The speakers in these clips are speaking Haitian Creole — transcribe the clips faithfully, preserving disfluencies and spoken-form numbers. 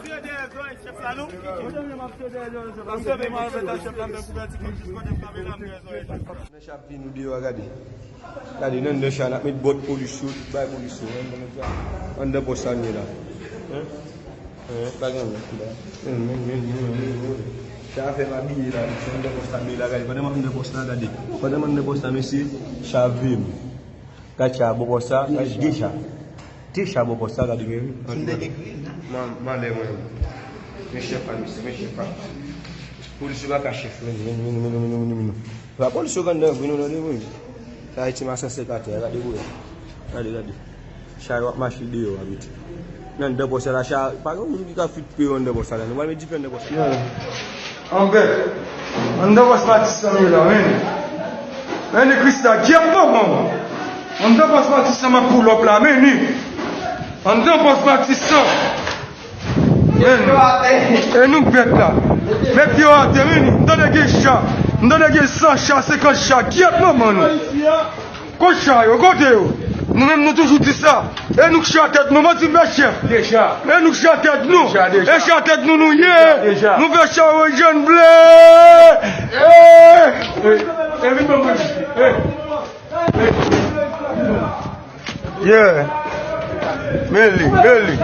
Tire dèyè zòrèy chèf la, non? Mwen menm ap tire dèyè zòrèy chèf la. Mwen menm ap tire dèyè zòrèy chèf la. Nan chapin ou deyò a, gade. Gade, nan anndan cha, n ap met bòt polis yo, tout bagay polis yo. Anndan pòs la n ye la. Hein? Hein? Pa gen anyen la. Men, men, men, men, men, men. Sa fè m abiye la, se anndan pòs la m ye la, gade. Pandan m ap anndan pòs la, gade. Pandan m anndan pòs la, mesye, cha veye m. Gad cha bò pòs sa, gade de cha. De cha bò pòs sa, gade men wi. Mwen, mwen lè mwen. Men chèf pa misye, men chèf pa. Polis yo pa ka chèf, men, men, men. Pa polis yo k anndan vre non, tande mwen. Sa e ti masanse k atè a, gade pou wè. Gade, gade. Cha yo ap mache deyò a, piti. Nan anndan pòs sa la, cha, pa gen moun ki ka fout pe yo anndan pòs sa la. Nou pral met dife anndan pòs sa la. Anbè, anndan pòs Matis la m ye la, men. Men ni Krista, gyèt manman w. Anndan pòs Matis la m ap pull up la, men ni. Anndan pòs Matis la. Men ni. E nou k bèt la. Met pye w atè, men ni. M tande gen cha. M tande gen san cha, senkant cha. Gyèt manman nou. Kot cha yo? Kote yo? Nou menm nou toujou di sa. E nou k cha tèt nou, manti m fè chèf. Deja. E nou k cha tèt nou. Deja, deja. E cha tèt nou nou ye. Deja. Nou fè cha yo jèn ble. Eh! Eh, eh, vin ban mwen. Eh. Eh. Yeah. Men li, men li.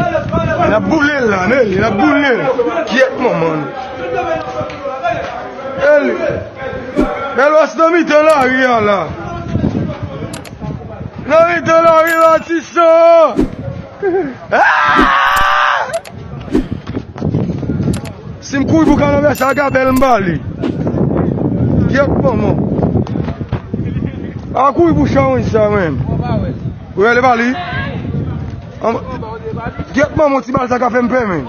N ap boule l la, men li, n ap boule l. Gyèt manman nou. Men li. Elwas nan mitan lari a la. Nan mitan lari la, ti san. Ah! Si m kouri pou kalanbè sa, gabèl m ba li. Gyèt manman. A kouri pou chawony sa menm. Ou rele ba li? An-, gyèt manman, ti bal sa ka fè m pè, men.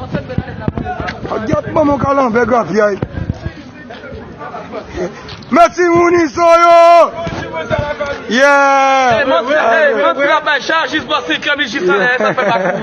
Gyèt manman, kalanbè grapyay. Men timoun iso yo. Yeah. Hey, montre, hey, montre la bay chaj jis bò senk an, jis anlè, sa fè pa kouri.